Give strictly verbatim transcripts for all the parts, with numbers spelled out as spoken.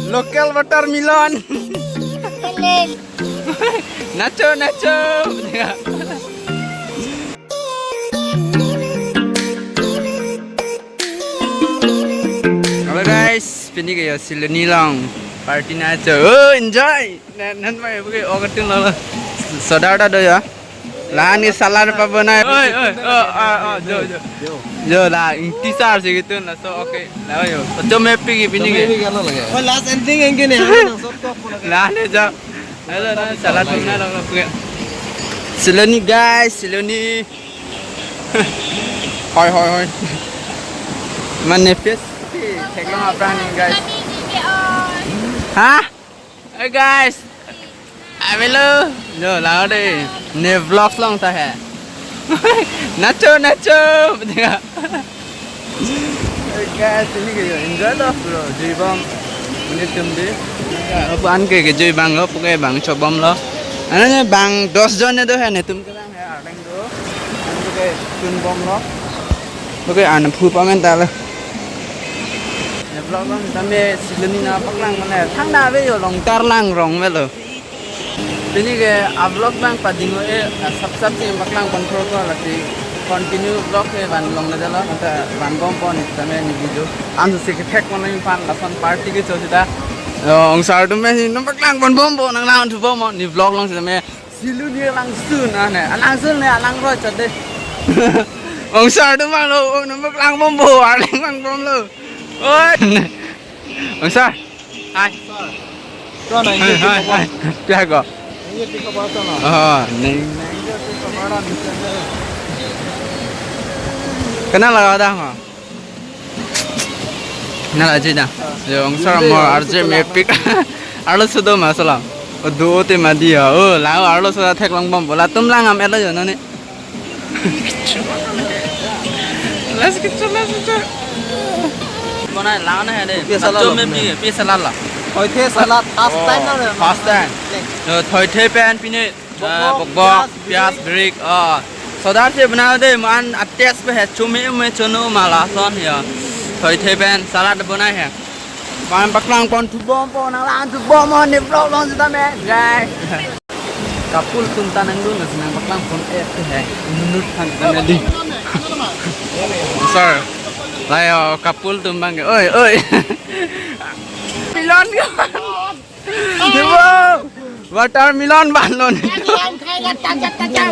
Local watermelon. Nacho, nacho. Hello guys, pini ke yo Siloni along party nacho. Oh, enjoy. Nan, nan mai buke ogatin lo. Soda ta do ya. Lahan ke salad pa bonai. Oi, oi, oh, ah, ah, jo, jo. Jo la, ingti sar si gitu na so, okay. La yo. Cho me pi ki pini ke. Oh, last ending yang gini. Lahan ke jo. Hello, na salad pun na lo, lo, buke. Siloni guys, Siloni. Hoi, hoi, hoi. Manifest. Theklong apran guys. Hah? Hey guys. Avelo. Jo, lao de. Ne vlog along ta hai. Nacho, nacho. Hey guys, pini ke yo enjoy lo bro. Jui bom. Ini tum di. Apu an ke ke jui bang lo, puke bang chobom lo. Ano ne bang dos jon ne do hai, netum ke bang hai, arleng do. An ke chun bom lo. Okay, an phu pamen ta lo. Ne vlog along tame Siloni nangpaklang mane. Thangta ave yo Longtar lang rong avelo. Pini ke a vlog bang pading-o-e, a sap sap si nangpaklang pon throw ko lasi continue vlog ke van longle detlo, anta van bom pon tame ne video. An si kethek pon nangphan lason party kecho sita. Oh, ongsar atum me si nangpaklang pon bom bo nang lang thu bom ne vlog along sita me. Siloni alangsun ane, alangsun ne alangroi chot de. Ongsar atum bang lo, oh, nangpaklang bom bo, arleng bang bom lo. Oi. Ongsar. Hai. Hai, hai, hai. Pia ko? Oh, neng. Kenal lah dah, ha? Kenal aja dah. Yo, ongsar mo R J Mepik. Arloso do ma salam. Oh, do te madi ya. Oh, lao arloso ta theklong bom bo. Latum lang am elo yo nani. Let's get to, let's get to. Bonai lang na hai de. Pi salad lo. Pi salad la. Thoithe salad first time na. First time. Yo, thoithe pen pine, bokbok, pyas, brik. Oh. Soda si bana de man ates pe hai, chome me chono ma lason ya. Thoithe pen salad bonai hai. Bang paklang pon thu bom po, nang lang thu bom mo ne vlog along sita me. Jai. Couple atum ta nangdun nasi nangpaklang pon eh tu hai. Menurut han tang di. Sir. Layo couple atum bang ke. Oi, oi. Melon ke. Wow. Watermelon balon.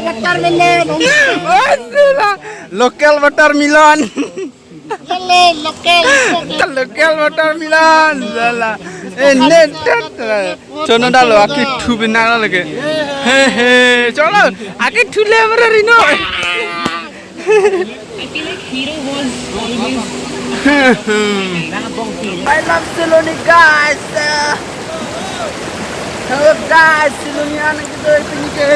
Watermelon. Oi, sila. Local watermelon. Local, local, local. Local watermelon, sala. Eh, net, net. Chono dalo, aki thu bina lagi. He, he, cholo, aki thu le mara rino. I feel like Hero was always I love Siloni, guys. Uh, hello, guys. Siloni anak kita ini ke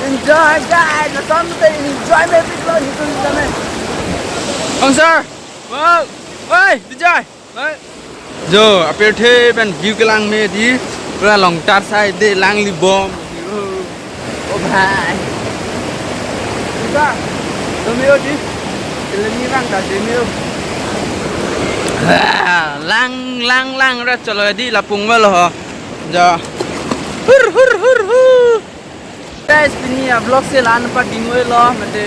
enjoy, guys. Lason te enjoy me pik lo hitung kami. Ongsar. Wow. Oi, Vijay. Oi. Jo, apirthe pen view kelang me di. Pura Longtar side de lang li bom. Oh, bhai. Ika, do me yo di. Telengi rang ka de me yo. Ah, lang, lang, lang ra cholo di lapung velo ho. Jo. Hur, hur, hur, hur. Guys, pini a vlog si la-an pading-o-e lo, mate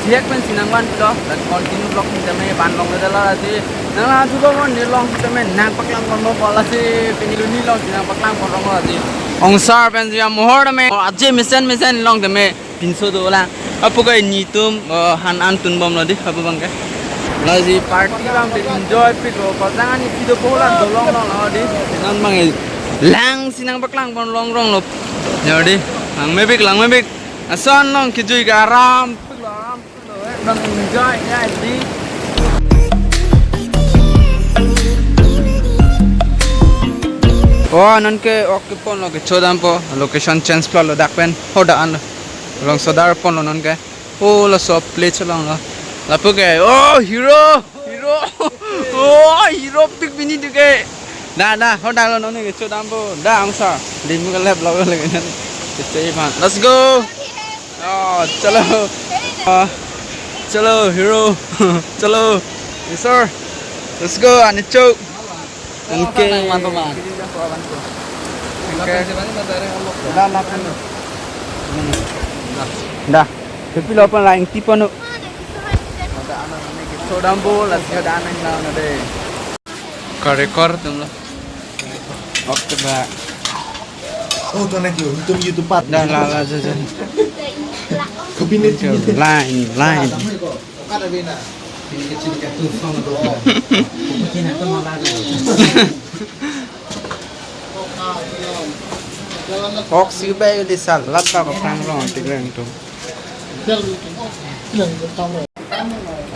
thek pen si nangvan lo, la continue vlog si tame van longle detlo lasi, nang lang thu bom mo ne along si tame nangpaklang pon bom lasi, pini Siloni along si nangpaklang pon rong lasi. Ongsar pen si amohor tame, aje mesen mesen along tame, pinso do lang. Apu kai netum, oh, han an tun bom lo di, apu bang ke. Lasi party bang pe enjoy pik lo, pajang ani pido pola dolong long lo di, non bang e. Lang si nangpaklang pon long rong lo. Yo di, lang me pik, lang me pik. Ason long kejui ke aram. Bang enjoy ya di. Oh, non ke ok pon lo kecho dampo. Location change plo lo dak pen. Hoda an lo. Long sodar pon lo non ke. Oh, laso plate cholong lo. Lapu ke. Oh, hero. Hero. Oh, hero pik pini tu ke. Da, da, hodak lo nonke kecho dampo. Da, ongsar. Lim ke lep lo lagi nan. Kecho iman. Let's go. Oh, chalo. Oh. Chalo, hero. Chalo. Yes, sir. Let's go, anichok. Anke. Dah, dah. Tapi lo pon lain tipe no. Sodambo, lasi ada aneh na na de. Ka record atum lo. Oke, ba. Oh, tuh nanti YouTube part. Dah, lah, lah, lah, lah. Kopi nih. Line, line. Kok si bai di salad ta ko pang rong ti reng tu.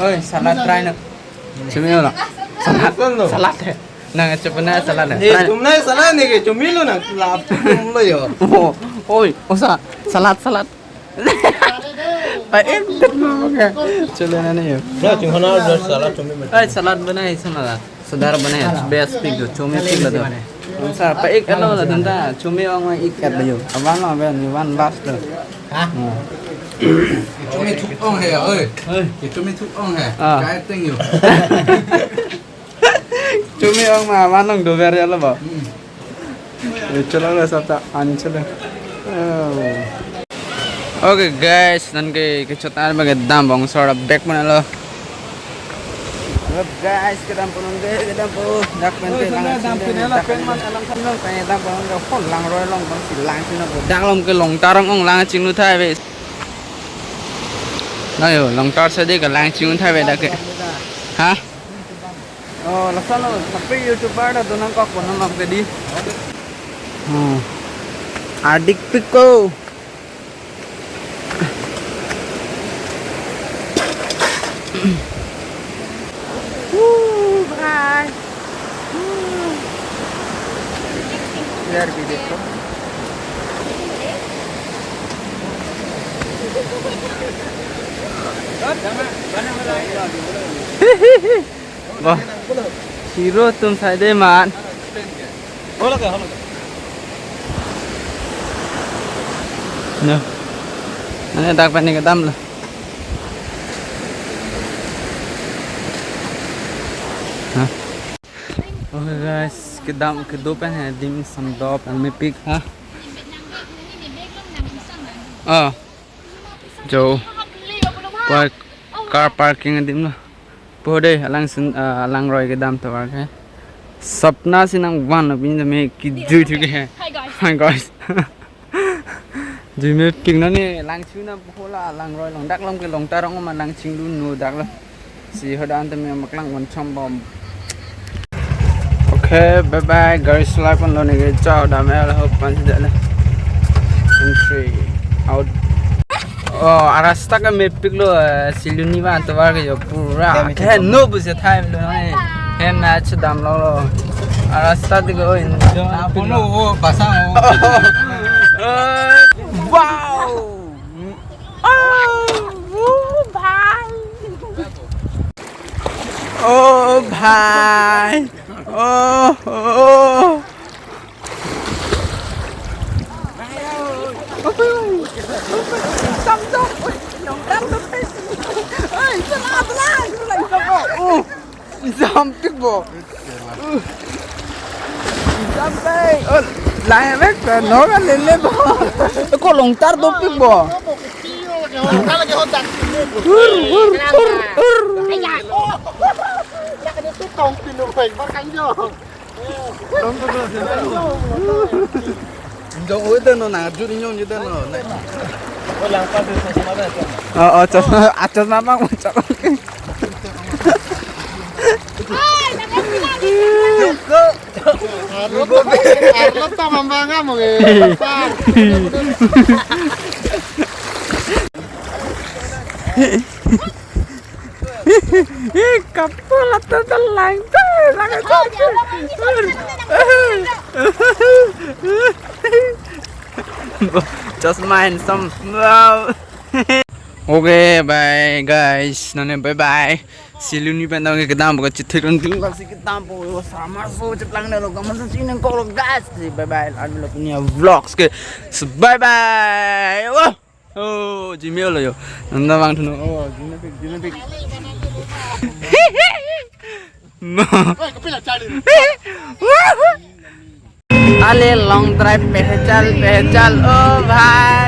Oi, salad try na. Chumi lo. Salad. Salad hai. Nang chupna salad hai. Eh, try na. Tumna salad ne ke chumi lo na. Lap tum lo yo. Oh, oi, osa salad, salad. Paik tet mo ka. Chule na ne yo. Bro, chumi hona bro, salad chumi. Ai, salad banai hai, salad. Sudar banai hai, best pik do, chumi pik do. Sa paik alo la danta, chumi ong ma ik kat do yo. Abang lo ben, you want last do. Ha? Hmm. Chumi thuk ong hai, oi. Oi. Ye chumi thuk ong hai. Ah. Kai teng yo. Chumi ong ma, manong do ber ya lo ba. Hmm. Ye chalo lo sata an chalo. Oh. Okay guys, non ke kechot an ba kedam bong sora back mana lo. Hello guys, kedam ponong ke, kedam po. Dak pen ke lang dam pen la pen man alam kan lo. Pen dam ponong ke hol langroi along bang si lang sina po. Dak lom ke Longtar ong lang chinglu thai ve. Na yo, Longtar sa de ke lang chinglu thai ve dak ke. Ha? Oh, lason lo, tapi YouTuber dah tunang kok pon nang ke di. Hmm. Adik piko. Woo, bye. Woo. Biar video ko. Wah, hero atum sai de man. No. Ane dak pen kedam lo. Hah? Okay guys, kedam kedo pen hai dim sum do pen mepik ha. Ah. Jo. Park, car parking adim lo. Po de, alang sin, ah, alangroi kedam tovar ke. Sapna si nang van lo pini tame kijui thu ke. Hi guys. Hi guys. Jui mepik non ne lang chu na po la langroi along dak lom ke Longtar ong ma lang chinglu nu dak lo. Si hodan tame maklang wan chom bom. Okay, bye bye. Gari sulai pon lo ne ke chao dam el ho pan si dale. Entry. Out. Oh, arasta ke mepik lo, eh, Siluni van tovar ke yo pura. Hem ke no bu se thai lo ne. Hem na chu dam lo lo. Arasta de ko in. Bono o basa o. Eh, wow. Oh, oh, bhai. Oh, bhai. Oh, oh. Tam, tam. Oi, tam, tam. Oi, salah, salah, salah. Oh. Jam pik bo. Jam pik. Oh, lai mek no kan lele bo. Ko Longtar dopik bo. Hur, hur, hur, hur. Injong oi deno na, jur injong je deno na. Oh, oh, chosma, ah, chosma bang, chosma. Arlo ta mambang amo ke. Ih, kapul atau telang tuh, sangat. Just main some. Wow. Okay, bye guys. Nane bye bye. Siluni pen dong kedam ko chithik lang ting si kedam po sama so cheplang na lo kamu sa sini ko lo guys. Bye bye. Anu lo punya vlogs ke. So, bye bye. Wah. Oh, Jimmy lo yo. Nanda bang thuno. Oh, Jimmy pik, Jimmy pik. No. Ale long drive pehechal, pehechal, oh bhai.